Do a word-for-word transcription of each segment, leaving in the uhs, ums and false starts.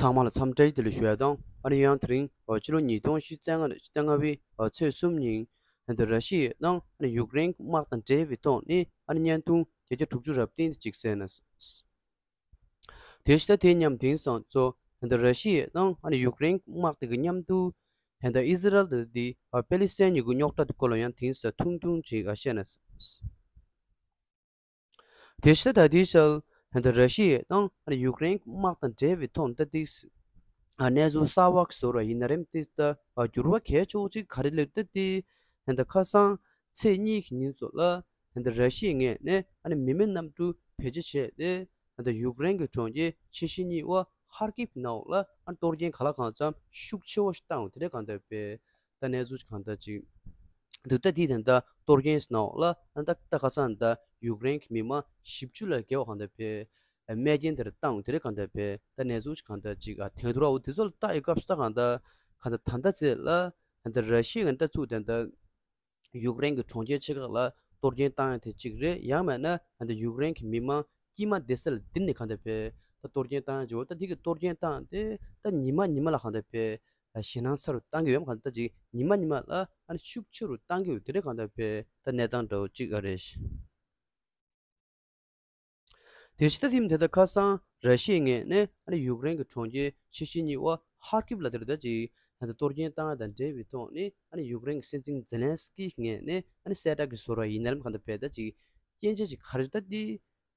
ཚང་མ་ལ་འཚམས་འདྲི་བདེ་ལེགས་ཞུ་ཡ་དང་། ཨ་ནི་ཡང་དེ་རིང་ཕྱི་ལོ་ཉིས་སྟོང་ཉི་ཤུ་རྩ་ལྔ་ནས་ཉི་ཤུ་རྩ་ལྔ་པའི་ཚེས་གསུམ་ཉིན་ད་ར་ཤི་ཡའི་ནང་ཨ་ནི་ཡུཀ་རེན་དམག་དང་འབྲེལ་བའི་ཐོག་ནས་ཨ་ནི་བརྙན་ཐུང་བརྒྱ་ཆ་དྲུག་ཅུ་རེ་བདུན་དེ་གཅིག་གསན་ན། དེ་བཞིན་ད་དེ་མཉམ་དེང་སང་ཚོ་ད་ར་ཤི་ཡའི་ནང་ཨ་ནི་ཡུཀ་རེན་དམག་དེ་གི་མཉམ་དུ་ད་ཨི་ཟི་རལ་དང་དེ་པེ་ལི་སི་ཐན་གཉིས་ཀྱི་རྙོག་དྲ་དེ་སྐོར་ལ་ཡང་དེང་སང་ཐུང་ཐུང་ཅིག་ཨ་བཤད་ན། དེ་བཞིན་ད་དེའི་ཞལ་ད་ར་ཤི་ཡའི་ནང་ཡུཀ་རེན་དམག་དང་འབྲེལ་བའི་ཐོག་ད་དེ་གནས་ཚུལ་གསར་བ་ཞིག་བཟོ་ར་ཡིན་ན་རེམ། དེ་ད་འགྱུར་བ་གལ་ཆེ་བོ་ཅིག་ག་རེ་སླེབས་ད་དེ་ད་ཁ་སང་ཚེས་གཉིས་ཀྱི་ཉིན་ཚོ་ལ་ད་ར་ཤི་ཡའི་ངོས་ནས་ཨ་ནི་མི་མེད་གནམ་གྲུ་བེད་སྤྱོད་བྱས་ཏེ་ད་ཡུཀ་རེན་གྱི་གྲོང་ཁྱེར་ཆེ་ཤོས་གཉིས་པ་ཧར་ཀིབ་ནང་ལ་ཨ་ནི་གཏོར་སྐྱོན་གང་ལ་གང་འཚམ་ཤུགས་ཆེ་བོ་ཞིག་བཏང་ཡོད། དེ་འདྲ་གང་ལྟར་བས། ད་གནས་ཚུལ་གང་འདྲ་ཅིག་འདུག་ད་དེ་དེ་འདྲ་གཏོར་སྐྱོན་ནང་ལ་ད་ད་ཁ་སང་ད་ཡུཀ་རེན་གྱི་མི་མང་བཞི་བཅུ་ལས་བརྒལ་བ་གང་འདྲ་བས་རྨས་སྐྱོན་དེ་འདྲ་བཏང་། དེ་འདྲ་གང་འདྲ་བས་ད་གནས་ཚུལ་གང་འདྲ་ཅིག་ཨ་ཐོན་འདུག་ར། འོ་དེ་ཚོ་ལ་ལྟ་ཡི་སྐབས་སུ་ད་གང་ད་གང་ད་ད་ལྟ་ཚེ་ལ་ད་ར་ཤི་ཡ་ད་ཚུགས་ད་ད་ཡུཀ་རེན་གྱི་གྲོང་ཁྱེར་ཆེ་ཁག་ལ་གཏོར་སྐྱོན་བཏང་ཡ་དེ་གཅིག་རེད། ཡང་མིན་ན་ད་ཡུཀ་རེན་གྱི་མི་མང་དཀྱིལ་མ་བསྡད་ས་ལ་དེ་ནས་གང་འདྲ་བས་ད་གཏོར་སྐྱོན་བཏང་ཡ་ཅིག་འོ་ད་དེ་གི་གཏོར་སྐྱོན་བཏང་དེ་ད་ཉི་མ་ཉི་མ་ལ་གང་འདྲ་བས། ཞེད་སྣང་ཚ་རུ་བཏང་གི་ཡོད་མ་གང་ལྟར་ཅིག་ཉི་མ་ཉི་མ་ལ་ཨ་ནི་ཤུགས་ཆེ་རུ་བཏང་གི་ཡོད། དེ་འདྲ་གང་ལྟར་བས་ད་གནས་སྟངས་འདྲ་བོ་ཅིག་ཨ་རེད། དེ་ཕྱི་ད་ཐིམ་དེ་ད་ཁ་སང་ར་ཤི་ཡའི་ངོས་ནས་ཨ་ནི་ཡུཀ་རེན་གྱི་གྲོང་ཁྱེར་ཆེ་ཤོས་གཉིས་པ་ཧར་ཀིབ་ལ་དེར་ད་ཅིག་ད་ལྟ་གཏོར་སྐྱོན་བཏང་ཡ་དང་འབྲེལ་བའི་ཐོག་ནས་ཨ་ནི་ཡུཀ་རེན་གྱི་སྲིད་འཛིན་ཛེ་ལན་སི་ཀི་ངོས་ནས་ཨ་ནི་གསལ་བསྒྲགས་ཀྱི་བཟོ་འདྲ་ཡིན་ན་རམ་གང་ལྟར་བས་ད་ཅིག་སྐྱོན་ཆ་ཅིག་ག་རེ་ད་དེ།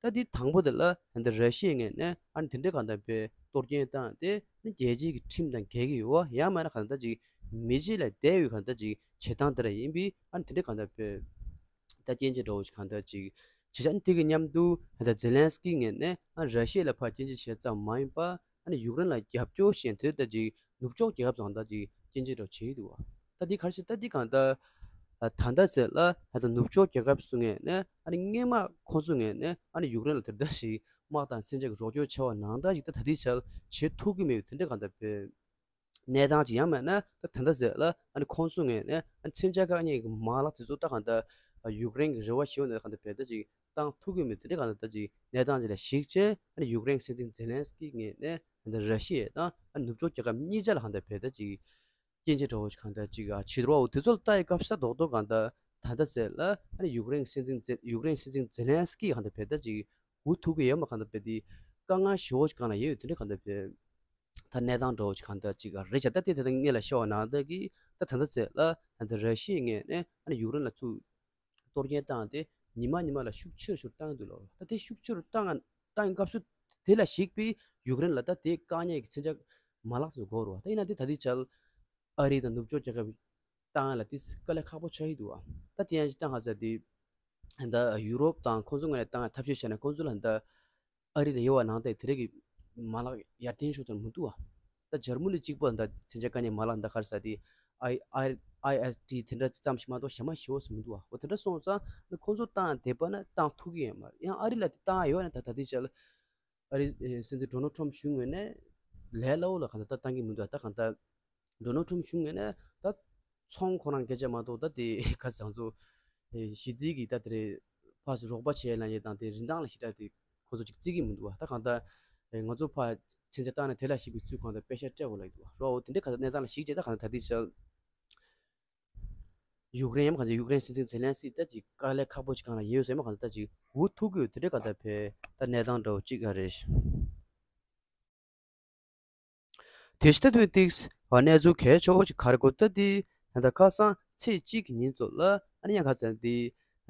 ད་དེ་དང་པོ་དེ་ལ་ད་ར་ཤི་ཡའི་ངོས་ནས་ཨ་ནི་དེ་འདྲའི་གང་ལྟར་བའི་གཏོར་སྐྱོན་བཏང་སྟེ་ནི་རྒྱལ་སྤྱིའི་གི་ཁྲིམས་དང་འགལ་གྱི་ཡོད་པ། ཡང་མིན་ན་གང་ལྟར་ཅིག་མི་རྗེས་ལ་བསྡད་ཡོད་གང་ལྟར་ཅིག་བྱེད་སྟངས་དེ་འདྲ་ཡིན་པས་ཨ་ནི་དེ་འདྲའི་གང་ལྟར་བའི་ད་སྐྱོན་ཆ་འདྲ་བོ་ཅིག་གང་ལྟར་ཅིག་བྱེད་ཆ་ནི་དེ་གི་མཉམ་དུ་ད་ཛེ་ལན་སི་ཀི་ངོས་ནས་ཨ་ནི་ར་ཤི་ཡ་ལ་ཕར་སྐྱོན་ཆ་བྱས་ཙམ་མ་ཡིན་པ་ཨ་ནི་ཡུཀ་རེན་ལ་རྒྱབ་སྐྱོར་བྱས་དེ་ལྟར་ཅིག་ནུབ་ཕྱོགས་རྒྱལ་ཁབ་ཚོ་གང་ལྟར་ཅིག་སྐྱོན་ཆ་འདྲ་བོ་བྱེད་ཀྱི་འདུག་བ། ད་འདི་ག་རེ་ཟེར་ད་འདི་གང་ལྟར་ད་ལྟ་ཟེར་ལ་ད་ལྟ་ནུབ་ཕྱོགས་རྒྱལ་ཁབ་ཚོ་ངོས་ནས་ཨ་ནི་སྔོན་མ་ཁོང་ཚོ་ངོས་ནས་ཨ་ནི་ཡུཀ་རེན་ལ་དེ་འདྲ་ཞིག་དམག་དང་མཚོན་ཆ་གི་རོགས་སྐྱོར་བྱས་པ་ནང་ལྟར་ཞིག་ད་ད་ལྟའི་ཆར་བྱེད་ཐུབ་ཀྱི་མེད་པའི་དེ་འདྲ་གང་ལྟར་བའི་གནས་སྟངས་ཅིག་ཡང་མིན་ན་ད་ད་ལྟ་ཟེར་ལ་ཨ་ནི་ཁོང་ཚོ་ངོས་ནས་ཨ་ནི་མཚོན་ཆ་བཀག་ཉར་གྱི་མ་ལག་དེ་ཚོ་ད་གང་ལྟར་ཡུཀ་རེན་གྱི་རེ་བ་ཞིག་ཡོད་ན་གང་ལྟར་བའི་ད་ཅིག་བཏང་ཐུབ་ཀྱི་མེད་དེ་འདྲ་གང་ལྟར་ད་ཅིག་གནས་སྟངས་ཅིག་ལ་གཞིགས་བྱས་ཨ་ནི་ཡུཀ་རེན་གྱི་སྲིད་འཛིན་ཛེ་ལན་སི་ཀི་ངོས་ནས་ད་ར་ཤི་ཡ་དང་ཨ་ནི་ནུབ་ཕྱོགས་རྒྱལ་ཁབ་གཉིས་ཆ་ལ་གང་ལྟར་བའི་ད་ཅིག་སྐྱོན་ཆ་འདྲ་བོ་ཞིག་གང་ལྟར་ཅིག་ཨ་བྱེད་རོགས་འོ་དེ་ཚོ་ལ་ལྟ་ཡི་སྐབས་ས་རྡོག་རྡོག་གང་ལྟར་ད་ལྟ་ཟེར་ལ་ཨ་ནི་ཡུཀ་རེན་གྱི་སྲིད་འཛིན་ཛེ་ཡུཀ་རེན་གྱི་སྲིད་འཛིན་ཛེ་ལན་སི་ཀི་གང་ལྟར་བས་ད་ཅིག་འུ་ཐུག་གི་ཡོད་མ་གང་ལྟར་བས་དེ་དཀའ་ངལ་ཞེ་བོ་ཞིག་གང་ལ་ཡོད་ཡོད་དེ་འདྲ་གང་ལྟར་བས་ད་གནས་སྟངས་འདྲ་བོ་ཞིག་གང་ལྟར་ཅིག་ཨ་རེད་བྱ། ད་དེ་དེ་དང་སྔོན་ལ་ཤོར་བ་ནང་ལྟར་གྱི་ད་ད་ལྟ་ཟེར་ལ་ད་ལྟ་ར་ཤི་ཡའི་ངོས་ནས་ཨ་ནི་ཡུཀ་རེན་ལ་ཚུར་གཏོར་སྐྱོན་བཏང་སྟེ་ཉི་མ་ཉི་མ་ལ་ཤུགས་ཆེ་རུ་ཆེ་རུ་བཏང་གི་འདུག་ལོ། ད་དེ་ཤུགས་ཆེ་རུ་བཏང་བཏང་སྐབས་སུ་དེ་ལ་གཞིགས་པའི་ཡུཀ་རེན་ལ་ད་དེ་བཀག་ཉར་གྱི་མཚོན་ཆ་མ་ལག་ཚོ་དགོས་རེད་བ། ད་ཡིན་ན་དེ་ད་ལྟའི་ཆར་ཨ་རི་དང་ནུབ་ཕྱོགས་རྒྱལ་ཁབ་བཏང་ཡ་ལ་དེ་དཀའ་ལས་ཁག་པོ་ཆགས་ཀྱི་འདུག་བ། ད་དེ་ཡང་ཅིག་བཏང་ཧ་ཟེར་དེ་ད་ཡུ་རོབ་དང་ཁོང་ཚོ་ངོས་ནས་བཏང་ཡ་ཐབས་ཤེས་བྱས་ན་ཁོང་ཚོ་ལ་ད་ཨ་རི་ལ་ཡོད་པ་ནང་བཞིན་དེ་རིགས་ཀྱི་མ་ལག་ཡར་ཐོན་ཤོག་ཙམ་མི་འདུག་བ། ད་འཇར་མ་ནི་གཅིག་པོ་ད་མཚོན་ཆ་བཀག་ཉར་མ་ལག་ད་ག་རེ་ཟེར་དེ་ཨའི་ཨའི་ཨའི་ཨེས་ཊི་དེ་འདྲ་ཙམ་ཞིག་མ་གཏོགས་གཞན་མ་ཞེ་པོ་ཞིག་མི་འདུག་བ། འོ་དེ་འདྲ་སོང་ཙང་ཁོང་ཚོ་བཏང་བསྡད་པ་ན་བཏང་ཐུབ་ཀྱི་ཡོད་མ་རེད། ཡང་ཨ་རི་ལ་དེ་བཏང་ཡོད་ན་ད་ད་ལྟའི་ཆར་ཨ་རི་སྲིད་འཛིན་ཌོ་ནལ་ཊམ་ཕི་གཞུང་ངོས་ནས་ལས་སླ་པོ་ལ་གང་ལྟར་ད་བཏང་གི་མི་འདུག་ད་གང་ལྟར་ཌོ་ནལ་ཊམ་ཕི་གཞུང་ངོས་ནས་ད་ཚོང་ཁོ་རང་སྐད་ཆ་མ་གཏོགས་ད་དེ་ག་ཚང་ཚོ་གཞི་རྩའི་གི་ད་དེ་རེད་ཕར་ཚུར་རོགས་པ་བྱེད་ལ་ཡས་དང་དེ་རིན་ཐང་ལ་ཞེ་དྲག་དེ་ཁོ་ཚོ་ཅིག་བརྩི་གི་མི་འདུག་བ། ད་གང་ལྟར་ང་ཚོ་ཕར་མཚོན་ཆ་བཏང་ནས་དེ་ལ་ཞིག་པའི་ཚུལ་གང་ལྟར་པེ་ཤ་སྤྲད་དགོས་ལ་ཡོད་འདུག་བ། རོ་འོ་དེ་འདྲའི་གང་ལྟར་གནས་སྟངས་ལ་གཞིགས་བྱས་ད་གང་ལྟར་ད་དེ་ཆར། ཡུཀ་རེན་ཡང་གང་ལྟར་ཡུཀ་རེན་སྲིད་འཛིན་ཛེ་ལན་སི་ད་ཅིག་དཀའ་ལས་ཁག་པོ་ཅིག་གང་ལ་ཡོད་ཟེར་མ་གང་ལྟར་ད་ཅིག་འུ་ཐུག་གི་ཡོད་དེ་འདྲའི་གང་ལྟར་བས་ད་གནས་སྟངས་འདྲ་བོ་ཅིག་ཨ་རེད། དེ་ཕྱི་ད་དུས་ཏིགས་གནས་ཚུལ་གལ་ཆེ་བོ་ཅིག་ག་རེ་གོ་ད་དེ་ད་ཁ་སང་ཚེས་གཅིག་གི་ཉིན་ཚོ་ལ་ཨ་ནི་ཡང་ག་ཚད་དེ་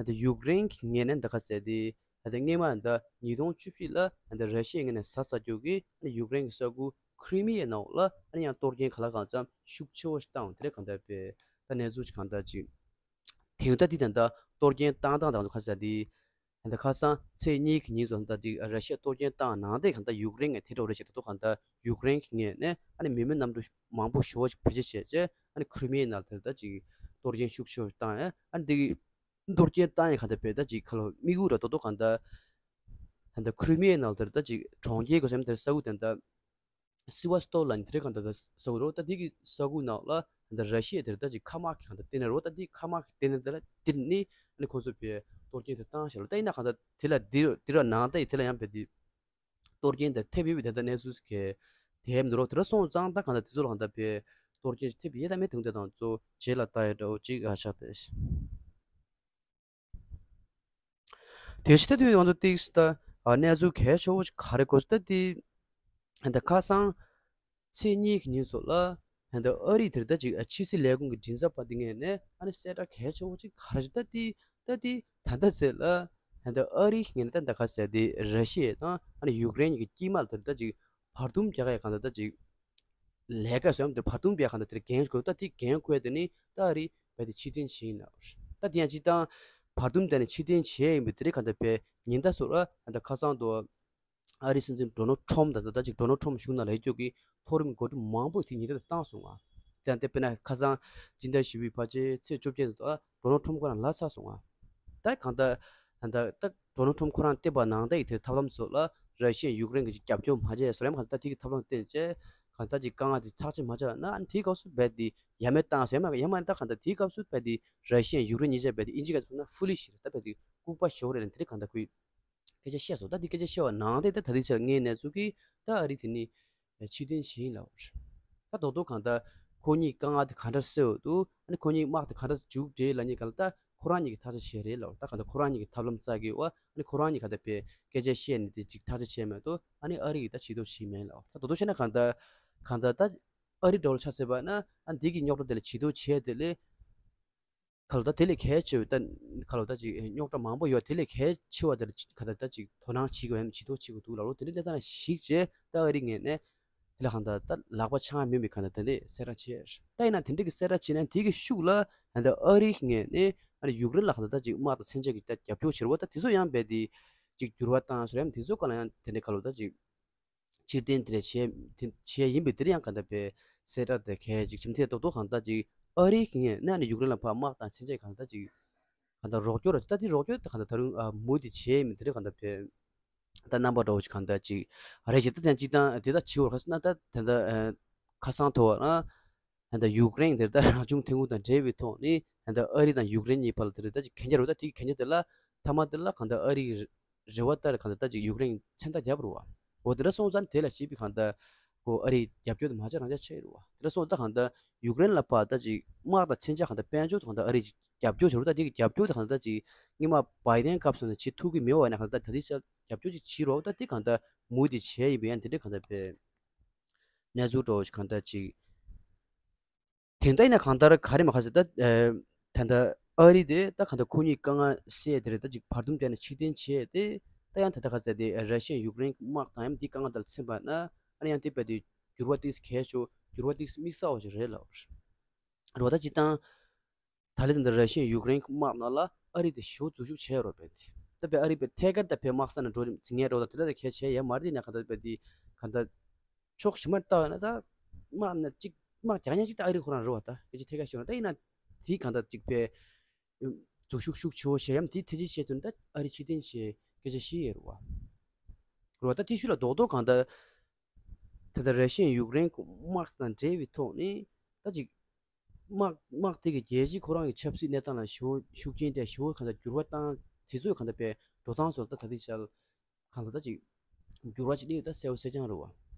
ད་ཡུཀ་རེན་གྱི་ངོས་ནས་ད་ག་ཚད་དེ། ད་ལྟ་སྔོན་མ་ད་ཉིས་སྟོང་བཅུ་བཞི་ལ་ད་ར་ཤི་ཡའི་ངོས་ནས་ཟ་ས་རྒྱུ་གི་ཡུཀ་རེན་གྱི་ས་ཁུལ་ཁི་རི་མི་ཡའི་ནང་ལ་ཨ་ནི་ཡང་གཏོར་སྐྱོན་ག་ལ་གང་འཚམ་ཤུགས་ཆེ་བོ་ཞིག་བཏང་དེ་འདྲ་གང་ལྟར་བས་ད་གནས་ཚུལ་ཞིག་གང་ལྟར་ཅིག་དེང་ད་འདི་ད་ལྟ་གཏོར་སྐྱོན་བཏང་སྟངས་དང་ཁ་ས་འདི་ད་ཁ་སང་ཚེས་གཉིས་ཀྱི་ཉིན་ཙམ་ད་འདི་ར་ཤི་ཡ་གཏོར་སྐྱོན་བཏང་ནང་དེ་གང་ལྟར་ཡུཀ་རེན་ངས་དེ་འདྲ་རེ་ཞིག་ད་དུ་གང་ལྟར་ཡུཀ་རེན་གྱི་ངོས་ནས་ཨ་ནི་མི་མེད་གནམ་གྲུ་མང་པོ་ཞེ་བོ་ཞིག་བེད་སྤྱོད་བྱས་རྗེས་ཨ་ནི་ཁི་རི་མི་ཡའི་ནང་དེ་ད་ཅིག་གཏོར་སྐྱོན་ཤུགས་ཆེ་བོ་ཞིག་བཏང་ཡ་ཨ་ནི་འདི་གཏོར་སྐྱོན་བཏང་ཡང་གང་ལྟར་བས་ད་ཅིག་ཁ་ལོ་དམིགས་ཡུལ་ར་ཏོག་ཏོག་གང་ལྟར་ད་ལྟ་ཁི་རི་མི་ཡའི་ནང་དེར་ད་ཅིག་གྲོང་ཁྱེར་གོ་སེམས་དེར་ས་ཁུལ་དེ་ད་སི་བ་སི་ཏོབ་ལ་ནི་དེ་རེད་གང་ལྟར་ད་ས་ཁུལ་རོ། ད་དེ་གི་ས་ཁུལ་ནང་ལ་ད་ར་ཤི་ཡ་དེར་ད་ཅིག་མཁའ་དམག་གི་གང་ལྟར་བསྟན་ནས་རོ། ད་དེ་མཁའ་དམག་གི་བསྟན་ནས་དེ་ལ་དེ་ནི་ཨ་ནི་ཁོང་ཚོ་བས་གཏོར་སྐྱོན་དེ་བཏང་ཤག་ལོ། ད་ཡིན་ན་གང་ལྟར་དེ་ལ་དེ་དེ་ར་ནང་ད་ཡི་དེ་ལ་ཡང་བས་དེ། གཏོར་སྐྱོན་དང་ཐེབས་ཡོད་པའི་དེ་འདྲ་གནས་ཚུལ་གྱི་ དེ་མི་འདུག་རོགས། དེ་འདྲ་སོང་ཙང་ད་གང་ལྟར་དེ་ཚོ་ལ་གང་ལྟར་བའི་གཏོར་སྐྱོན་ཞིག་ཐེབས་ཡོད་དམ་མེད་དེ་འདྲ་དང་གཙོ་བོ་རྗེས་ལ་ལྟ་ཡ་འདྲ་བོ་ཅིག་ཨ་ཆགས་ཏེ། དེ་བཞིན་ད་དུས་ང་ཚོ་ཏིག་ད་གནས་ཚུལ་གལ་ཆེ་བོ་ཞིག་ག་རེ་གོ་སོང་ད་དེ་ད་ཁ་སང་ཚེས་གཉིས་ཀྱི་ཉིན་ཚོ་ལ་ད་ཨ་རི་དེར་ད་ཅིག་ཕྱི་སྲིད་ལས་ཁུངས་ཀྱི་མགྲིན་ཚབ་པ་དེ་ངོས་ནས་ཨ་ནི་གསལ་བསྒྲགས་གལ་ཆེ་བོ་ཅིག་ག་རེ་ཞིག་ད་དེ་ད་དེ་ད་ལྟ་ཟེར་ལ་ད་ཨ་རི་ངོས་ནས་ད་ད་ག་ཟེར་དེ་ར་ཤི་ཡ་དང་ཨ་ནི་ཡུཀ་རེན་གྱི་དཀྱིལ་མ་ལ་དེར་ད་ཅིག་བར་འདུམ་རྒྱག་ཡ་གང་ད་ད་ཅིག་ལས་ཀ་བཟོས་ཡོད་དེ་བར་འདུམ་པའི་གང་ལྟར་དེར་འགན་དགོས། ད་དེ་འགན་དགོས་དེ་ནི་ད་ཨ་རི་རྦད་དེ་ཕྱིར་འཐེན་བྱེད་ཡིན་ལ། ད་དེ་ཡང་སྤྱིར་བཏང་བར་འདུམ་དེ་ནི་ཕྱིར་འཐེན་བྱེད་ཡིན་པའི་དེ་རིགས་གང་ལྟར་པའི་ཉིན་ལྟར་སོགས་ལ་ད་ཁ་སང་དུ་ཨ་རིའི་སྲིད་འཛིན་ཌོ་ནལ་ཊམ་དང་ད་ཅིག་ཌོ་ནལ་ཊམ་གཞུང་ནང་ལ་ཡོད་རྒྱུ་གི་མཐོ་རིམ་འགོ་ཁྲིད་མང་པོས་དེ་ཉིན་ལྟར་བཏང་སོང་ང་། དེ་ཡང་དེ་དཔེར་ན་ཁ་སང་སྤྱི་ཟླ་བཞི་པའི་ཕལ་ཆེར་ཚེས་བཅོ་བརྒྱད་ཚོ་ཨ་ཌོ་ནལ་ཊམ་ཁོ་རང་ལ་ཚར་སོང་ང་། ད་གང་ལྟར་ད་ད་ད་ཌོ་ནལ་ཊམ་ཁོ་རང་བསྟན་པ་ནང་བསྟན་གྱི་དེ་ཐབས་ལམ་ཚོ་ལ་ར་ཤི་ཡ་ཡུཀ་རེན་གྱི་རྒྱབ་སྐྱོར་མ་བྱས་སོ་རེམ་གང་ལྟར་ད་དེ་གི་ཐབས་ལམ་བསྟན་བྱས་གང་ལྟར་ཅིག་དཀའ་ངལ་དེ་ཐག་གཅོད་མ་བྱས་ན་ཨ་ནི་དེའི་སྐབས་སུ་རྦད་དེ་ཡ་མེད་བཏང་སོ་ཡ་མ་ཡ་མ་ད་གང་ལྟར་དེའི་སྐབས་སུ་རྦད་དེ་ར་ཤི་ཡ་ཡུཀ་རེན་གཉིས་ཆ་རྦད་དེ་ཨིན་ཇི་སྐད་ཚོ་ན་ཧྥུ་ལི་ཤི་རེད། ད་རྦད་དེ་ལྐུགས་པ་ཞེ་པོ་རེད་ལ་དེ་རིགས་གང་ལྟར་ཁོས་སྐད་ཆ་བཤད་སོང་། ད་དེ་སྐད་ཆ་བཤད་པ་ནང་བསྟན་ད་ད་ལྟའི་ཆར་ངའི་གནས་ཚུལ་གྱིས་ད་ཨ་རི་དེ་ནི་ཕྱིར་འཐེན་བྱེད་ཡིན་ལབ་པ་རེད། ད་རྡོག་རྡོག་གང་ལྟར་ཁོ་གཉིས་དཀའ་ངལ་དེ་ག་འདྲ་སེལ་འོས་འདུག་ཨ་ནི་ཁོ་གཉིས་དམག་དེ་ག་འདྲ་མཇུག་སྒྲིལ་ལབ་མཁན་གང་ལ་ད་ཁོ་རང་གཉིས་ཀྱིས་ཐག་གཅོད་བྱས་རེད་ལབ། ད་གང་ལྟར་ཁོ་རང་གཉིས་ཀྱིས་ཐབས་ལམ་བཙལ་གི་འོ་ཨ་ནི་ཁོ་རང་གཉིས་གང་ལྟར་པའི་སྐད་ཆ་བཤད་ནས་དེ་ཅིག་ཐག་གཅོད་བྱས་མེད་དོ། ཨ་ནི་ཨ་རི་ཡིས་ད་བྱེད་དོ་བྱེད་མེད་ལབ། ད་རྡོག་རྡོག་བཤད་ན་གང་ལྟར་གང་ལྟར་ད་ཨ་རི་འདྲ་བོ་ཆ་བཞག་པ་ན་ཨ་འདི་གི་རྙོག་དྲ་དེ་ལ་བྱེད་དོ་བྱས་དེ་ལས། ཁ་ལོ་ད་དེ་ལས་གལ་ཆེ་བའི་ད་ཁ་ལོ་ད་ཅིག་རྙོག་དྲ་མང་པོ་ཡོད། དེ་ལས་གལ་ཆེ་བ་དེར་ཁ་ད་ད་ཅིག་དོ་སྣང་བྱེད་དགོས་ཡ་མེད་བྱེད་དོ་བྱེད་དགོས་འདུག་ལབ་རོགས། དེ་འདྲའི་གནས་སྟངས་ལ་གཞིགས་བྱས་ད་ཨ་རི་ངོས་ནས་དེ་ལ་གང་ད་ད་ལག་པ་འཆང་ཡ་མེད་པའི་གང་ད་དེ་འདྲའི་གསལ་བསྒྲགས་བྱས། ད་ཡིན་ན་དེ་འདྲའི་གི་གསལ་བསྒྲགས་བྱས་ན་དེ་གི་ཤུགས་ལ་ད་ཨ་རི་ངོས་ནས་ཨ་རི་ཡུཀ་རེན་ལ་གང་ད་ད་ཅིག་དམག་དང་མཚོན་ཆ་གི་ད་རྒྱབ་སྐྱོར་བྱེད་རོགས། ད་དེ་ཚོ་ཡང་རྦད་དེ་ཅིག་འགྱུར་བ་བཏང་སོང་ཡ་མེད་དེ་ཚོ་ག་ལ་ཡང་དེ་འདྲའི་ཁ་ལོ་ད་ཅིག་ཕྱིར་འཐེན་དེ་འདྲ་བྱས་དེ་བྱས་ཡིན་པའི་དེར་ཡང་གང་ལྟར་པའི་གསལ་བསྒྲགས་དེ་གལ་ཅིག་བྱུང་། དེ་རྡོག་རྡོག་གང་ལྟར་ཅིག་ཨ་རིའི་ངོས་ནས་ནི་ཡུཀ་རེན་ལ་ཕར་དམག་དང་མཚོན་ཆ་གང་ལྟར་ཅིག་གང་ལྟར་རོགས་སྐྱོར་ར་ད་དེ་རོགས་སྐྱོར་དེ་གང་ལྟར་ད་རུང་ཨ་མུ་མཐུད་བྱས་ཡིན་པའི་དེར་གང་ལྟར་པའི་ད་རྣམ་པ་འདྲ་བོ་ཞིག་གང་ལྟར་ཅིག་རེད་ཞེས་ད་དེ་ཅིག་དང་དེ་ད་བྱིའུ་ཁ་སང་ན་ད་དེ་ད་ཁ་སང་ཐོ་བ་ན། ད་ལྟ་ཡུཀ་རེན་དེར་ད་རང་བྱུང་ཐོན་ཁུངས་དང་འབྲེལ་བའི་ཐོག་ནས་ད་ལྟ་ཨ་རི་དང་ཡུཀ་རེན་གཉིས་བར་ལ་དེ་རེད་ད་ཅིག་གན་རྒྱ་རེད་བ། ད་དེ་གན་རྒྱ་དེ་ལ་མཐའ་མ་དེ་ལ་གང་ལྟར་ཨ་རིའི་རེ་བ་ལྟར་གང་ལྟར་ད་ཅིག་ཡུཀ་རེན་མཚན་རྟགས་བརྒྱབ་རེད་བ། འོ་དེ་འདྲ་སོང་ཙང་དེ་ལ་གཞིགས་པའི་གང་ལྟར་ཁོ་ཨ་རིའི་རྒྱབ་སྐྱོར་དེ་མ་ཆགས་རང་ཆགས་ཆགས་ཡོད་རེད་བ། དེ་འདྲ་སོང་ཙང་གང་ལྟར་ཡུཀ་རེན་ལ་ཕར་ད་ཅིག་དམག་དང་མཚོན་ཆ་གང་ལྟར་དཔལ་འབྱོར་དང་གང་ལྟར་ཨ་རིས་རྒྱབ་སྐྱོར་བྱེད་རེད་བ། ད་དེ་གི་རྒྱབ་སྐྱོར་དེ་གང་ལྟར་ད་ཅིག་སྔོན་མ་བྷའི་ཌེན་སྐབས་སུ་ནས་བྱེད་ཐུབ་ཀྱི་མེད་བ་ཡིན་ན་གང་ལྟར་ད་ལྟའི་ཆར་རྒྱབ་སྐྱོར་ཅིག་བྱེད་རོགས། ད་དེ་གང་ལྟར་མུ་མཐུད་བྱས་ཡིན་པས་ཡང་དེ་འདྲའི་གང་ལྟར་པའི་གནས་ཚུལ་འདྲ་བོ་ཞིག་གང་ལྟར་ཅིག་དེ་འདྲ་ཡིན་ན་གང་ལྟར་ག་རེ་མ་ག་ཟེར་ད་ཨེ་ད་ལྟ་ཨ་རི་དེ་ད་གང་ལྟར་ཁོ་གཉིས་དཀའ་ངལ་སེལ་དེ་རེད། ད་ཅིག་བར་འདུམ་བརྒྱབ་ནས་ཕྱིར་འཐེན་བྱས་ཏེ་ད་ཡང་ད་ལྟ་ག་ཟེར་དེ་ར་ཤི་ཡ་ཡུཀ་རེན་དམག་དང་ཡང་འདི་དཀའ་ངལ་དང་འཚམས་པ་ན་ཨ་ནི་ཡང་དེ་རྦད་དེ་འགྱུར་བ་ཏིག་ཙམ་གལ་ཆེ་བོ་འགྱུར་བ་ཏིག་ཙམ་དམིགས་བསལ་བ་ཞིག་རེད་ལབ་རེད་བ། ད་ཅིག་དང་ད་ལྟ་ད་ལྟ་ར་ཤི་ཡ་ཡུཀ་རེན་དམག་ནང་ལ་ཨ་རི་དེ་ཞེ་པོ་འཛུལ་ཞུགས་བྱས་ཡོད་རེད་བ། རྦད་དེ་ད་རྦད་ཨ་རི་རྦད་ཐད་ཀར་ད་རྦད་དམག་ས་ནས་འགྲོ་རིམ་ཇི་ངན་འགྲོ་དང་དེ་འདྲ་ད་གལ་ཆེ་ཡ་མ་རེད། དེ་ཡིན་ན་གང་ལྟར་རྦད་དེ་གང་ལྟར་ཕྱོགས་གཞན་མར་ལྟ་བ་ན་ད་དམག་ནས་གཅིག་དམག་རྒྱག་མཁན་གཅིག་ད་ཨ་རི་ཁོ་རང་རེད་བ། ད་སྐད་ཆ་ཐད་ཀར་ཤོད་ན་ད་ཡིན་ན་དེའི་གང་ལྟར་གཅིག་པའི་འཛུལ་ཞུགས་ཤུགས་ཆེ་བོ་བྱས་ཡམ་དེ་ཐེ་ཇུས་བྱས་ཐུབ་ན་ད་ཨ་རི་ཕྱིར་འཐེན་བྱས་སྐད་ཆ་བཤད་ཡས་རེད་བ། རེད་བ། ད་དེ་ཤུལ་ལ་རྡོག་རྡོག་གང་ལྟར་ད་ལྟ་ར་ཤི་ཡ་ཡུཀ་རེན་དམག་དང་འབྲེལ་བའི་ཐོག་ནས་ད་ཅིག་དམག་དམག་དེ་གི་རྒྱལ་སྤྱི་ཁོ་རང་གི་ཆབ་སྲིད་གནས་སྟངས་ལ་ཞེ་པོ་ཤུགས་རྐྱེན་ཐེབས་ཞེ་པོ་གང་ལྟར་འགྱུར་བ་བཏང་དེ་ཚོས་གང་ལྟར་པའི་འགྲོ་སྟངས་སོགས་ད་ད་ལྟའི་ཆར་གང་ལྟར་ད་ཅིག་འགྱུར་བ་ཅིག་སླེབས་ཡོད་ད་གསལ་པོ་གསལ་རྐྱང་རེད་བ།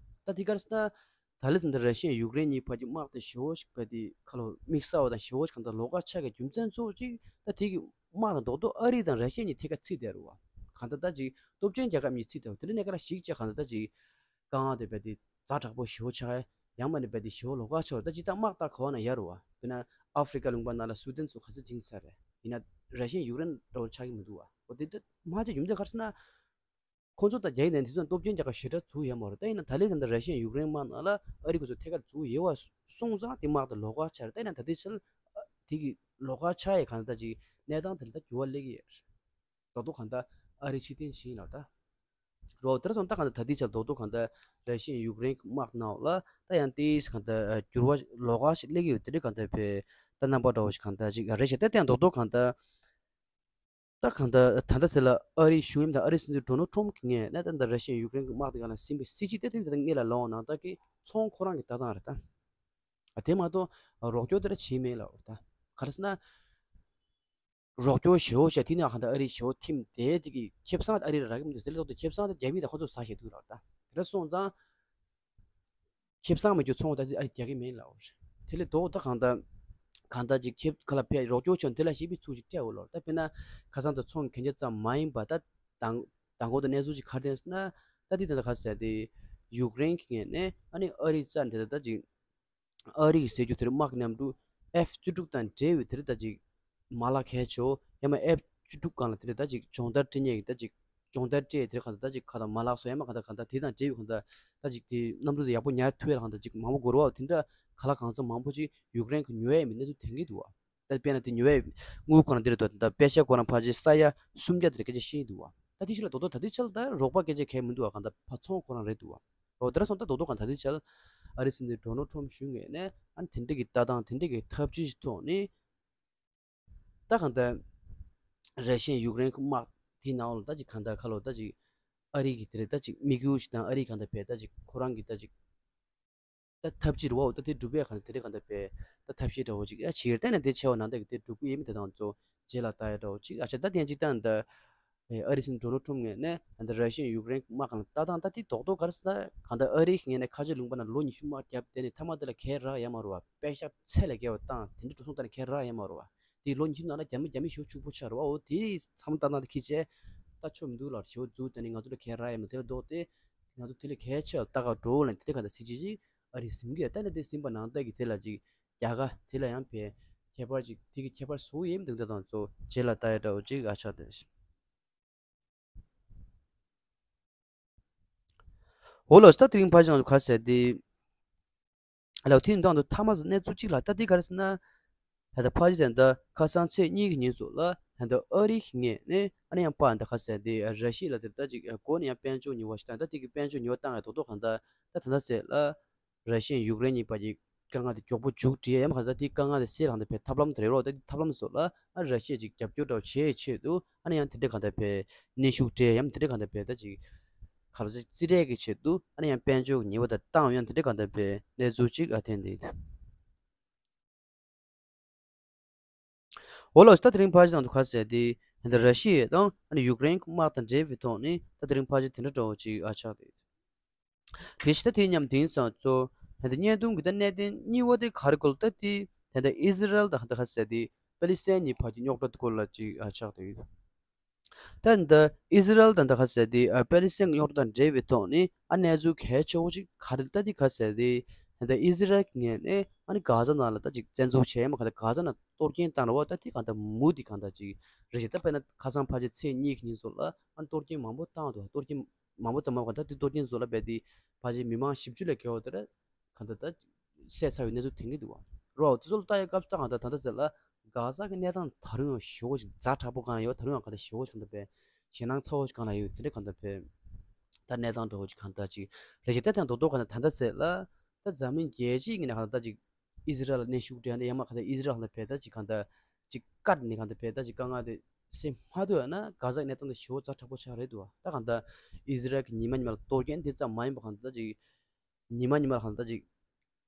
ད་དེ་ག་རེ་ཟེར་ན་ད་ལྟ་ད་ལྟ་ར་ཤི་ཡ་ཡུཀ་རེན་གཉིས་བར་གྱི་དམག་དེ་ཞེ་པོ་ཞིག་བར་དེ་ཁ་ལོ་དམིགས་བསལ་བ་དང་ཞེ་པོ་ཞིག་གང་ལྟར་ལོགས་ཀ་ཆགས་ཀྱི་རྒྱུ་མཚན་གཙོ་བོ་གཅིག་ད་དེ་གི་དམག་དང་རྡོག་རྡོག་ཨ་རི་དང་ར་ཤི་ཡ་གཉིས་ཐད་ཀར་འཚིག་བསྡད་རེད་བ། གང་ལྟར་ད་ཅིག་སྟོབས་ཆེན་རྒྱལ་ཁབ་གཉིས་འཚིག་བསྡད་བ་དེ་འདྲ་གནས་སྐབས་ལ་གཞིགས་བྱས་གང་ལྟར་ད་ཅིག་དཀའ་ངལ་དེ་བས་དེ་ཛ་དྲག་པོ་ཞེ་པོ་ཆགས་ཡ་ཡང་མ་ནི་བས་དེ་ཞེ་པོ་ལོགས་ཀ་ཆགས་ད་ཅིག་ད་དམག་རྟགས་ག་བ་ན་ཡ་རེད་བ། དཔེར་ན་ཨ་ཧྥི་རི་ཀ་ལུང་པ་ནང་ལ་སུ་དན་ཚོ་ག་ཚོད་བྱིངས་ཚར་རེད། ཡིན་ན་ར་ཤི་ཡ་ཡུཀ་རེན་འདྲ་བོ་ཆགས་ཀྱི་མི་འདུག་བ། འོ་དེ་ད་མ་ཆགས་རྒྱུ་མཚན་ག་རེ་ཟེར་ན། ཁོང་ཚོ་དང་རྒྱ་ཡིག་ནས་དེ་ཚོ་སྟོབས་ཆེན་རྒྱལ་ཁབ་ཞེ་དྲག་བཙུགས་ཡོད་མ་རེད། ད་ཡིན་ན་ད་ལན་ད་ལྟ་ར་ཤི་ཡ་ཡུཀ་རེན་དམག་ནང་ལ་ཨ་རི་ཁོ་ཚོ་ཐད་ཀར་བཙུགས་ཡོད་པ་སོང་ཙང་དེ་དམག་དེ་ལོགས་ཀ་ཆགས་རེད། ད་ཡིན་ན་ད་ལྟའི་ཆར་དེ་གི་ལོགས་ཀ་ཆགས་ཡས་གང་ལྟར་ཅིག་གནས་སྟངས་དེ་ལ་ད་འགྱུར་བ་སླེབས་ཀྱི་ཡོད་རེད། རྡོག་རྡོག་གང་ལྟར་ཨ་རི་ཕྱིར་འཐེན་བྱེད་ཡིན་ལབ་ད། རོ་དེར་སོང་ད་གང་ལྟར་ད་ལྟའི་ཆར་རྡོག་རྡོག་གང་ལྟར་ར་ཤི་ཡ་ཡུཀ་རེན་དམག་ནང་ལ་ད་ཡང་དེ་གང་ལྟར་འགྱུར་བ་ལོགས་ཀ་ཞིག་སླེབས་ཀྱི་ཡོད་དེ་འདྲའི་གང་ལྟར་བས་ད་རྣམ་པ་འདྲ་བོ་ཞིག་གང་ལྟར་ཅིག་རེད་ཤག་ད་དེ་ཡང་རྡོག་རྡོག་གང་ལྟར། ད་གང་ལྟར་ད་ལྟ་ཟེར་ལ་ཨ་རིའི་གཞུང་ཡིན་ད་ཨ་རིའི་སྲིད་འཛིན་ཌོ་ནལ་ཊམ་གྱི་ངོས་ནས་ད་ལྟ་ར་ཤི་ཡ་ཡུཀ་རེན་གྱི་དམག་དེ་ག་ལ་ཟིན་པའི་སྲིད་ཇུས་དེ་དེ་ད་ལྟ་སྔོན་ལ་ལོག་ནང་ལྟར་གྱི་ཚོང་ཁོ་རང་གི་ལྟ་སྟངས་རེད་ད། ཨ་དེ་མ་གཏོགས་རོགས་སྐྱོར་དེ་ར་བྱེད་མེད་ལ་འོ་ད། ག་རེ་ཟེར་ན། རོགས་སྐྱོར་ཞེ་པོ་བྱས་དེ་ནས་གང་ལྟར་ཨ་རི་ཞེ་པོ་ཐིམ་དེ་དེ་གི་ཁེ་བཟང་ཨ་རི་ལ་རག་གི་མི་འདུག་དེ་ལ་ཐོག་ཏུ་ཁེ་བཟང་དེ་རྒྱ་མི་དང་ཁོ་ཚོ་ཟ་ཤེས་འདུག་ལ་འོ་ད། དེ་འདྲ་སོང་ཙང་། ཁེ་བཟང་མེད་རྒྱུ་ཚོང་ད་དེ་ཨ་རི་རྒྱག་གི་མེད་ལབ་རེད། དེ་ལས་ལྡོག་ད་གང་ལྟར་གང་ལྟར་ཅིག་ཁེ་ག་ལ་ཕེ་རོགས་སྐྱོར་བྱུང་དེ་ལ་ཞེ་པོའི་ཚུགས་ཅིག་སྤྲད་འོ་ལོ། ད་དཔེར་ན་ཁ་སང་དུ་ཚོང་གི་གན་རྒྱ་ཙམ་མ་ཡིན་པ་ད་དང་དང་གོ་ད་གནས་ཚུལ་ཅིག་ག་རེ་བསྟན་སོང་ན། ད་དེ་ད་ལྟ་ག་ཟེར་དེ་ཡུཀ་རེན་གྱི་ངོས་ནས་ཨ་ནི་ཨ་རི་རྩ་ནས་དེ་ད་ཅིག་ཨ་རི་ཟེར་རྒྱུ་དེར་དམག་གི་གནམ་གྲུ་ཨེཕ་བཅུ་དྲུག་དང་འབྲེལ་བའི་དེར་ད་ཅིག་མ་ལག་གལ་ཆེ་བོ་ཡང་མ་ཨེཕ་བཅུ་དྲུག་སྒང་ལ་དེར་ད་ཅིག་སྦྱོང་བརྡར་སྤྲད་མཁན་གྱི་ད་ཅིག་སྦྱོང་བརྡར་སྤྲད་དེར་གང་ལྟར་ད་ཅིག་ག་ད་མ་ལག་སོགས་ཡང་མ་གང་ལྟར་གང་ལྟར་དེ་དང་འབྲེལ་བའི་གང་ལྟར་ད་ཅིག་དེ་གནམ་གྲུ་དེ་ཡག་པོ་ཉར་ཐུབ་ཡ་ལ་གང་ལྟར་ཅིག་མང་པོ་འགོར་བ་དེ་འདྲ་ག་ལ་གང་འཚམ་མང་པོ་ཅིག་ཡུཀ་རེན་གྱི་ཉོ་ཡ་མི་གནས་ཚུལ་དེ་འགའ་འདུག་བ། ད་དཔེར་ན་དེ་ཉོ་བའི་དངུལ་ཁོ་རང་འདིར་འདུག་ད་པེ་ཤ་ཁོ་རང་ཕལ་ཆེར་ས་ཡ་སུམ་བརྒྱ་དེར་སྐད་ཆ་བཤད་འདུག་བ། ད་དེ་ཞིག་ལ་རྡོག་རྡོག་ད་དེ་ཆ་ལ་ད་རོགས་པ་སྐད་ཆ་གལ་མི་འདུག་བ། གང་ལྟར་ཕར་ཚོང་ཁོ་རང་རེད་འདུག་བ། འོ་དེ་འདྲ་སོང་ད་རྡོག་རྡོག་གང་ད་དེ་ཆ་ལ་ཨ་རི་སྲིད་འཛིན་ཌོ་ནལ་ཊམ་ཕ་གཞུང་ངོས་ནས་ཨ་ནི་དེ་འདྲ་གི་ལྟ་སྟངས་དེ་འདྲ་གི་ཐབས་ཇུས་ཤིག་ཐོག་ནས་ད་གང་ལྟར་ར་ཤི་ཡ་ཡུཀ་རེན་གྱི་དམག་དེའི་ནང་ལ་ད་ཅིག་གང་ལྟར་ཁ་ལོ་ད་ཅིག་ཨ་རི་གི་དེ་རེད་ད་ཅིག་དམིགས་ཡུལ་ཞིག་དང་ཨ་རི་གང་ལྟར་བས་ད་ཅིག་ཁོ་རང་གི་ད་ཅིག་ད་ཐབས་ཇུས་རེད་བ། ད་དེ་སྒྲུབ་ཡ་གང་དེ་རེད་གང་ལྟར་བས་ད་ཐབས་ཤེས་འདྲ་བོ་ཅིག་ཡ་བྱེད་ཡོད། ད་ནས་དེ་ཆེ་བ་ནང་ལྟར་གི་དེ་སྒྲུབ་ཀྱི་ཡིན་མིན་དེ་དང་ཚོ་རྗེས་ལ་ལྟ་ཡ་འདྲ་བོ་ཅིག་ཨ་ཆ་ད་དེ་ཅིག་ད་ད་ཨ་རི་སྲིད་འཛིན་ཌོ་ནལ་ཊམ་ཕ་གཞུང་ངོས་ནས་ད་ར་ཤི་ཡ་ཡུཀ་རེན་དམག་གང་ལ་ལྟ་སྟངས་ད་དེ་རྡོག་རྡོག་ག་རེ་ཟེར་ན་གང་ལྟར་ཨ་རི་ངོས་ནས་ཁ་ཆེ་ལུང་པ་ན་ལོ་ཉི་ཤུ་དམག་བརྒྱབ་དེ་ནས་མཐའ་མ་དེ་ལ་གས་རག་ཡ་མ་རེད་བ། པེ་ཤ་ཚད་ལས་བརྒལ་བ་བཏང་དེ་འདྲ་འགྲོ་སོང་ད་ནས་གས་རག་ཡ་མ་རེད་བ། དེ་ལོ་ཉི་ཤུ་ནང་ལ་རྒྱ་མི་རྒྱ་མི་ཞེ་པོ་ཕྱུག་པོ་ཆགས་རེད་བ། འོ་དེ་ཚང་མ་ལྟ་སྟངས་དེ་ཁྱི་ཆེ་ད་ཆོ་མི་འདུག་ལ་ཞེ་པོ་འཛུགས་དེ་ནས་ང་ཚོ་ལ་གས་རག་ཡ་མ་དེ་ལ་ལྡོག་སྟེ་ང་ཚོ་དེ་ལས་གལ་ཆེ་བ་ལྟ་ག་འགྲོ་ལ་དེ་ལས་ག་ད་སྲིད་སྤྱི་ཅིག་ཨ་རི་ཟིན་གི་ཡ། ད་ནི་དེ་ཟིན་པ་ནང་ལྟ་གི་དེ་ལ་ཅིག་རྒྱ་གར་དེ་ལ་ཡང་བས་ཁྱད་པར་ཅིག་དེ་གི་ཁྱད་པར་བཟོ་གི་ཡིན་འདུག་ད་དང་ཚོ་རྗེས་ལ་ལྟ་ཡ་འདྲ་བོ་ཅིག་ཨ་ཆགས་དེ། འོ་ལོ་ད་དེ་རིང་ཕ་ཞང་ག་ཟེར་དེ། ལོ་དེའི་མདང་དུ་ཐ་མ་གནས་ཚུལ་གཅིག་ལ་ལྟ་དེ་ག་རེ་ཟེར་ན། ད་ལྟ་ཕ་ཇི་ཟེར་ད་ཁ་སང་ཚེས་གཉིས་ཀྱི་ཉིན་སུ་ལ་ད་ལྟ་ཨ་རི་གི་ངོས་ནས་ཨ་ནི་ཡང་པ་ད་ག་ཟེར་དེ་ར་ཤི་ཡ་ལ་དེ་ད་ཅིག་སྒོ་ནས་ཡང་དཔལ་འབྱོར་ཉེས་པ་ཞིག་དང་ད་དེ་གི་དཔལ་འབྱོར་ཉེས་པ་བཏང་ཡ་རྡོག་རྡོག་གང་ད་ད་ད་ལྟ་ཟེར་ལ་ར་ཤི་ཡ་ཡུཀ་རེན་གཉིས་བར་གྱི་དཀའ་ངལ་དེ་མགྱོགས་པོ་མཇུག་སྒྲིལ་ཡ་ཡང་གང་ད་དེ་དཀའ་ངལ་དེ་སེལ་གང་ད་བས་ཐབས་ལམ་དེ་རེད་རོགས་ད་དེ་ཐབས་ལམ་སོགས་ལ་ཨ་ར་ཤི་ཡ་ཅིག་རྒྱབ་སྐྱོར་འདྲ་བོ་བྱེད་ཆེད་དུ་ཨ་ནི་ཡང་དེ་འདྲ་གང་ད་བས་གནོན་ཤུགས་སྤྲད་ཡ་ཡང་དེ་འདྲ་གང་ད་བས་ད་ཅིག་ག་རེ་ཟེར་རྩིས་སྤྲད་ཀྱི་ཆེད་དུ་ཨ་ནི་ཡང་དཔལ་འབྱོར་གྱི་ཉེས་པ་དང་བཏང་ཡང་དེ་འདྲ་གང་ལྟར་བའི་གནས་ཚུལ་ཅིག་ཨ་ཐེན་འདི། འོ་ལོ་ད་དེ་རིང་ཕ་ཇི་དང་དུ་ཁ་ཟེར་དེ་ད་ར་ཤི་ཡ་དང་ཨ་ནི་ཡུཀ་རེན་དམག་དང་འབྲེལ་བའི་ཐོག་ནས་ད་དེ་རིང་ཕ་ཇི་དེ་འདྲ་འདྲ་བོ་ཅིག་ཨ་ཆགས་ཏེ། དེ་ཕྱི་ད་དེ་མཉམ་དེང་སང་ཚོ་ད་བརྙན་ཐུང་གི་ད་གནད་དོན་གཉིས་པ་དེ་ག་རེ་སྐོར་ད་དེ་ད་ཨི་ཟི་རལ་དང་ད་ཁ་ཟེར་དེ་པེ་ལི་སི་ཐན་གཉིས་བར་གྱི་རྙོག་དྲ་སྐོར་ལ་ཅིག་ཨ་ཆགས་ཏེ་ཡོད། ད་འདི་ཨི་ཟི་རལ་དང་ད་ག་ཟེར་དེ་ཨ་པེ་ལི་སི་ཐན་གྱི་རྙོག་དྲ་དང་འབྲེལ་བའི་ཐོག་ནས་ཨ་གནས་ཚུལ་གལ་ཆེ་བོ་ཅིག་ག་རེ་ལྟ་དེ་ག་ཟེར་དེ་ད་ཨི་ཟི་རལ་གྱི་ངོས་ནས་ཨ་ནི་གྷ་ཟ་ནང་ལ་ད་ཅིག་བཙན་འཛུལ་བྱས་ཡ་མ་ག་ད་གྷ་ཟ་ནང་གཏོར་སྐྱོན་བཏང་ར་བ་ད་དེ་གང་ལྟར་མུ་དེ་གང་ལྟར་ཅིག་རེ་ཞིག་ད་དཔེར་ན་ཁ་སང་ཕལ་ཆེར་ཚེས་གཉིས་ཀྱི་ཉིན་སོགས་ལ་ཨ་ནི་གཏོར་སྐྱོན་མང་པོ་བཏང་འདུག་གཏོར་སྐྱོན་མང་པོ་ཙམ་མ་ག་ད་དེ་གཏོར་སྐྱོན་སོགས་ལ་རྦད་དེ་ཕལ་ཆེར་མི་མང་བཞི་བཅུ་ལས་བརྒལ་བ་དེ་ར་གང་ལྟར་ད་བསད་ཚར་བའི་གནས་ཚུལ་ཐོན་གྱི་འདུག་བ། རོ་དེ་ཚོ་ལ་ལྟ་ཡའི་སྐབས་སུ་ད་གང་ལྟར་ད་ལྟ་ཟེར་ལ་གྷ་ཟ་གི་གནས་སྟངས་ད་རུང་ཡང་ཞེ་པོ་ཞིག་ཛ་དྲག་པོ་གང་ལ་ཡོད། ད་རུང་ཡང་གང་ལྟར་ཞེ་པོ་ཞིག་གང་ལྟར་བས་ཞེད་སྣང་ཚ་བོ་ཞིག་གང་ལ་ཡོད། དེ་འདྲ་གང་ལྟར་བས་ད་གནས་སྟངས་འདྲ་བོ་ཞིག་གང་ལྟར་ཅིག་རེ་ཞིག་ད་ཐེངས་རྡོག་རྡོག་གང་ལྟར་ད་ལྟ་ཟེར་ལ་ད་འཛམ་གླིང་རྒྱལ་སྤྱིའི་ངོས་ནས་གང་ལྟར་ད་ཅིག་ཨི་ཟི་རལ་ལ་གནོན་ཤུགས་སྤྲད་ཡ་ཡང་མ་གང་ལྟར་ཨི་ཟི་རལ་གང་ལྟར་བས་ད་ཅིག་གང་ལྟར་ཅིག་བཀག་ནས་གང་ལྟར་བས་ད་ཅིག་དཀའ་ངལ་དེ་སེལ་མ་ཐུབ་ཡ་ན་གྷ་ཟ་གི་གནས་སྟངས་དེ་ཞེ་པོ་ཛ་དྲག་པོ་ཆགས་རེད་འདུག་བ། ད་གང་ལྟར་ཨི་ཟི་རལ་གྱི་ཉི་མ་ཉི་མ་ལ་གཏོར་སྐྱོན་དེ་ཙམ་མ་ཡིན་པ་གང་ལྟར་ད་ཅིག་ཉི་མ་ཉི་མ་ལ་གང་ལྟར་ཅིག་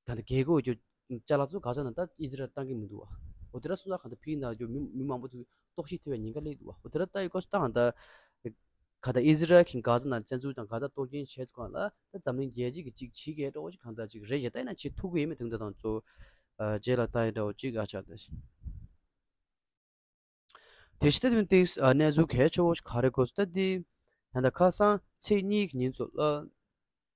གང་ལྟར་རྒྱལ་སྒོ་ཡོད་རྒྱུ་ཅ་ལག་ཚོ་ག་ས་ན་ད་ཨི་ཟི་རལ་བཏང་གི་མི་འདུག་བ། འོ་དེ་འདྲ་སོང་ཙང་གང་ལྟར་ཕིའི་ནང་རྒྱུ་མི་མི་མང་པོ་ཚོ་ལྟོགས་ཤི་ཐེབས་པའི་ཉེན་ཁ་སླེབས་འདུག་བ། འོ་དེ་འདྲ་ལྟ་ཡོད་སྐབས་སུ་ད་གང་ལྟར་གང་ལྟར་ཨི་ཟི་རལ་གྱིས་ག་ས་ན་བཙན་འཛུལ་དང་ག་ས་གཏོར་སྐྱོན་བྱས་ཚུལ་སྒང་ལ་ད་འཛམ་གླིང་རྒྱལ་སྤྱི་གིས་ཅིག་བྱེད་ཀྱི་འདྲ་བོ་ཅིག་གང་ལྟར་ཅིག་རེ་ཞིག་ལྟ་ཡིན་ན་བྱེད་ཐུབ་ཀྱི་ཡོད་མེད་དེ་འདྲ་དང་ཚོ་རྗེས་ལ་ལྟ་ཡི་འདྲ་བོ་ཅིག་ཨ་ཆགས་ད། དེ་ཕྱི་ད་དུང་ཏིག་ཨ་གནས་ཚུལ་གལ་ཆེ་བོ་ཞིག་ག་རེ་གོ་སོང་ད་དེ། ད་ལྟ་ཁ་སང་ཚེས་གཉིས་ཀྱི་ཉིན་ཚོ་ལ།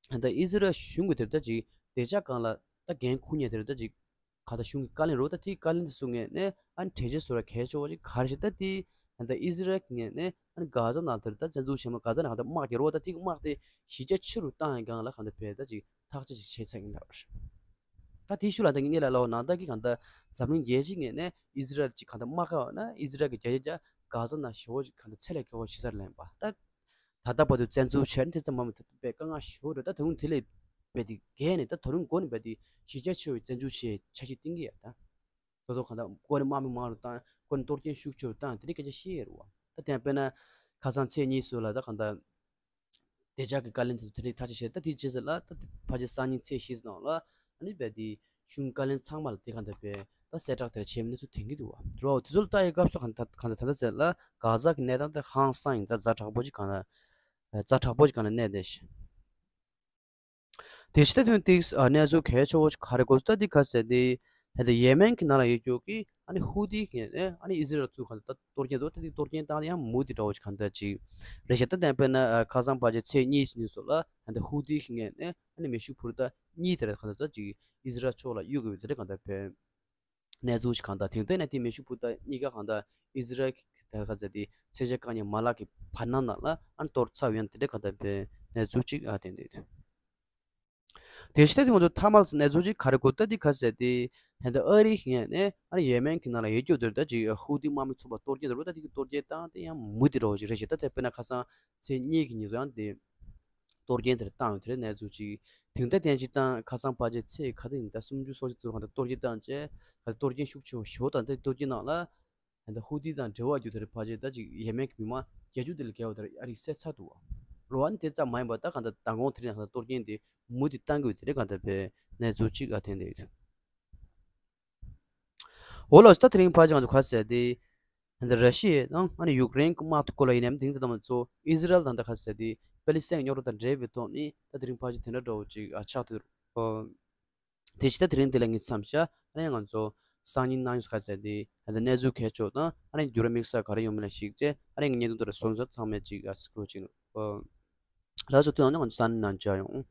ད་ལྟ་ཨི་ཟི་རལ་གཞུང་གི་དེར་ད་ཅིག་བདེ་འཇགས་སྒང་ལ་ད་འགན་འཁུར་མཁན་དེར་ད་ཅིག་ག་ད་གཞུང་གི་བཀའ་བློན་རོ་ད་དེའི་བཀའ་བློན་དེ་ཚོ་ངོས་ནས་ཨ་ནི་གྲོས་ཆོད་བཟོ་ར་གལ་ཆེ་བོ་ཅིག་ག་རེ་ཞིག་ད་དེ། ད་ལྟ་ཨི་ཟི་རལ་གྱི་ངོས་ནས་ཨ་ནི་གྷ་ཟ་ནང་དེར་ད་བཙན་འཛུལ་བྱས་མ་གྷ་ཟ་ནང་ག་ད་དམག་རྒྱག་རོ་ད་དེ་གི་དམག་དེ་གཞི་རྒྱ་ཆེ་རུ་བཏང་ཡ་སྒང་ལ་ག་ད་བས་ད་ཅིག་ཐག་གཅོད་ཅིག་བྱས་ཚར་ཡིན་ལབ་རེད། ད་དེའི་ཤུལ་ལ་ད་ངས་ལ་ལའོ་ནང་ད་གི་གང་ལྟར་འཛམ་གླིང་རྒྱལ་སྤྱིའི་ངོས་ནས་ཨི་ཟི་རལ་ཅིག་གང་ལྟར་དམག་ཁ་བ་ན་ཨི་ཟི་རལ་གྱི་རྒྱ་རྒྱ་རྒྱ་གྷ་ཟ་ནང་ཞེ་བོ་ཅིག་གང་ལྟར་ཚད་ལས་བརྒལ་བ་ཞིག་ཚར་ལེན་པ་ད། ད་ལྟ་བར་དུ་བཙན་འཛུལ་བྱས་ནས་དེ་ཙམ་མ་མི་ཐུབ་པའི་དཀའ་ངལ་ཞེ་བོ་རེད། ད་ད་རུང་དེ་ལས་བས་དེ་བརྒལ་ནས་ད་ད་རུང་འགོ་ནས་བས་དེ་གཞི་རྒྱ་ཆེ་བའི་བཙན་འཛུལ་བྱས་འཆར་གཞི་བཏིང་གི་ཡ་ད། ད་དུང་གང་ལྟར་འགོ་ནས་དམག་མི་མང་རུ་བཏང་འགོ་ནས་གཏོར་སྐྱོན་ཤུགས་ཆེ་རུ་བཏང་དེ་འདྲའི་སྐད་ཆ་བཤད་ཡ་རེད་བ། ད་དེ་ཡང་དཔེར་ན་ཁ་སང་ཚེས་གཉིས་སུ་ལ་ད་གང་ལྟར། བདེ་འཇགས་ཀྱི་བཀའ་བློན་དེ་ཚོ་དེ་རིང་ཐག་གཅོད་བྱས། ད་དེའི་རྗེས་སུ་ལ་ད་ཕལ་ཆེར་སང་ཉིན་ཚེས་བཞི་ནང་ལ་ཨ་ནི་བས་དེ་གཞུང་བཀའ་བློན་ཚང་མ་ལ་དེ་ག་འདྲ་བས་ད་གསལ་བསྒྲགས་དེར་བྱས་མིན་ཚོ་དེང་གི་འདུག་བ། རོ་དེ་ཚོ་ལ་ལྟ་ཡི་སྐབས་སུ་གང་ད་གང་ད་ད་ད་ཟེར་ལ་ག་ཟ་གི་གནས་སྟངས་དེ་ཧང་སང་ཡིན། ད་ཛ་དྲག་པོ་ཅིག་གང་ན་ཛ་དྲག་པོ་ཅིག་གང་ན་གནས་བསྡད་ཤི། དེ་ཕྱི་ད་དུང་ཏིག་ཨ་གནས་ཚུལ་གལ་ཆེ་བོ་ཞིག་ག་རེ་གོ་སོང་ད་འདི་ག་ཟེར་ཏེ། ཧེ་ད་ཡེ་མེན་གྱི་ནང་ལ་ཡོད་རྒྱུ་གི་ཨ་ནི་ཧུ་ཏི་གི་ནས་ཨ་ནི་ཨི་ཟི་རལ་ཚུར་གང་ད་གཏོར་སྐྱོན་འདུག་ད་འདི་གཏོར་སྐྱོན་བཏང་ཡང་མུ་དེ་འདྲ་བོ་ཞིག་གང་ད་ཅིག་རེད་ཤག་ད་དེ་དཔེར་ན་ཁ་སང་ཕལ་ཆེར་ཚེས་གཉིས་ཉིན་སོགས་ལ་ཧེ་ད་ཧུ་ཏི་གི་ངོས་ནས་ཨ་ནི་མེ་ཤུགས་འཕུར་མདའ་གཉིས་དེ་རེད་གང་ད་ཅིག་ཨི་ཟི་རལ་ཕྱོགས་ལ་གཡུག་གི་ཡོད་དེ་རེད་གང་ད་བོད། གནས་ཚུལ་ཞིག་གང་ལྟར་དེང་དུས་ནས་དེ་མེ་ཤུགས་འཕུར་མདའ་གཉིས་ཀ་གང་ལྟར་ཨི་ཟི་རལ་གྱི་དེ་ག་ཚད་དེ་མཚོན་ཆ་བཀག་ཉར་མ་ལག་གི་བར་སྣང་ནང་ལ་ཨ་ནི་གཏོར་ཚར་ཡོད་དེ་འདྲ་གང་ལྟར་བའི་གནས་ཚུལ་ཅིག་ཨ་བསྟན་འདུག་དེ་ཕྱི་ད་དེ་ང་ཚོ་ཐ་མལ་གནས་ཚུལ་ཅིག་ག་རེ་གོ་ད་འདི་ག་ཟེར་ཏེ་ཧེ་ད་ཨ་རི་ཡིན་ནས་ཨ་ནི་ཡེ་མེན་གྱི་ནང་ལ་ཡོད་རྒྱུ་དེར་ད་ཅིག་ཧུ་ཏི་དམག་མི་ཚོགས་པ་གཏོར་སྐྱོན་དེར་ད་དེ་གི་གཏོར་སྐྱོན་བཏང་དེ་ཡང་མུ་དེ་འདྲ་བོ་ཞིག་རེད་ཤག་ད་དེ་དཔེར་ན་ཁ་སང་ཚེས་གཉིས་ཀྱི་ཉིན་ཚོ་ཡང་དེ། གཏོར་སྐྱོན་དེར་བཏང་ཡོད་དེ་རེད་གནས་ཚུལ་ཅིག་དེང་ད་བསྟན་ཅིག་བཏང་ཁ་སང་ཕལ་ཆེར་ཚེས་ག་དེ་ཡིན་ད་སུམ་ཅུ་སོ་གཅིག་ཚུར་གང་ད་གཏོར་སྐྱོན་བཏང་བྱས་ག་ད་གཏོར་སྐྱོན་ཤུགས་ཆེ་བ་ཞིག་དང་དེ་གཏོར་སྐྱོན་ནང་ལ་ད་ཧུ་ཏི་དང་འབྲེལ་བ་རྒྱུ་དེར་ཕལ་ཆེར་ད་ཅིག་ཡེ་མེན་གྱི་མི་མང་བརྒྱད་ཅུ་དེ་ལས་བརྒལ་བ་དེར་ཨ་རིས་བསད་ཚར་འདུག་བ། རོ་ཨ་ནི་དེ་ཙམ་མ་ཡིན་པ་ད་གང་ད་མདང་དགོང་དེ་རིང་གང་ད་གཏོར་སྐྱོན་དེ་མུ་དེ་བཏང་གི་ཡོད་དེ་རེད་གང་ད་བའི་གནས་ཚུལ་ཅིག་ཨ་བསྟན་དེ་ཡོད། འོ་ལགས་སོ། ད་དེ་རིང་ཕལ་ཆེར་ང་ཚོ་ག་ཟེར་ཏེ། ཧན་ད་ར་ཤི་ཡ་དང་ཨ་ནི་ཡུཀ་རེན་གྱི་དམག་དེ་སྐོར་ལ་ཡིན་ནའང་དེང་དུས་ད་ང་ཚོ་ཨི་ཟི་རལ་དང་ད་ག་ཟེར་ཏེ་པེ་ལི་སི་ཐན་རྙོག་དྲ་དང་འབྲེལ་བའི་ཐོག་ནས་ད་དེ་རིང་ཕལ་ཆེར་དེ་འདྲ་འདྲ་བོ་ཅིག་ཨ་ཆགས་ཐུབ། ཨོ། དེ་ཕྱི་ད་དེ་རིང་འདི་ལ་ངས་མཚམས་བཞག་ཨ་ནི་ང་ཚོ་སང་ཉིན་གནངས་ཉིན་ག་ཟེར་ཏེ་ཧན་ད་གནས་ཚུལ་གལ་ཆེ་བ་དང་ཨ་ནི་འགྱུར་བ་དམིགས་བསལ་ག་རེ་ཡོང་མིན་ལ་གཞིགས་བྱས་ཨ་ནི་ངས་བརྙན་ཐུང་དེ་ར་སོང་ཙང་ཚང་མས་ཅིག་ཨ་སྐུ་ཅིག་ཨོ། ལགས་སོ། དེ་ཡང་ནི་ང་ཚོ་སང་ཉིན་གནངས་མཇལ་ཡོང་།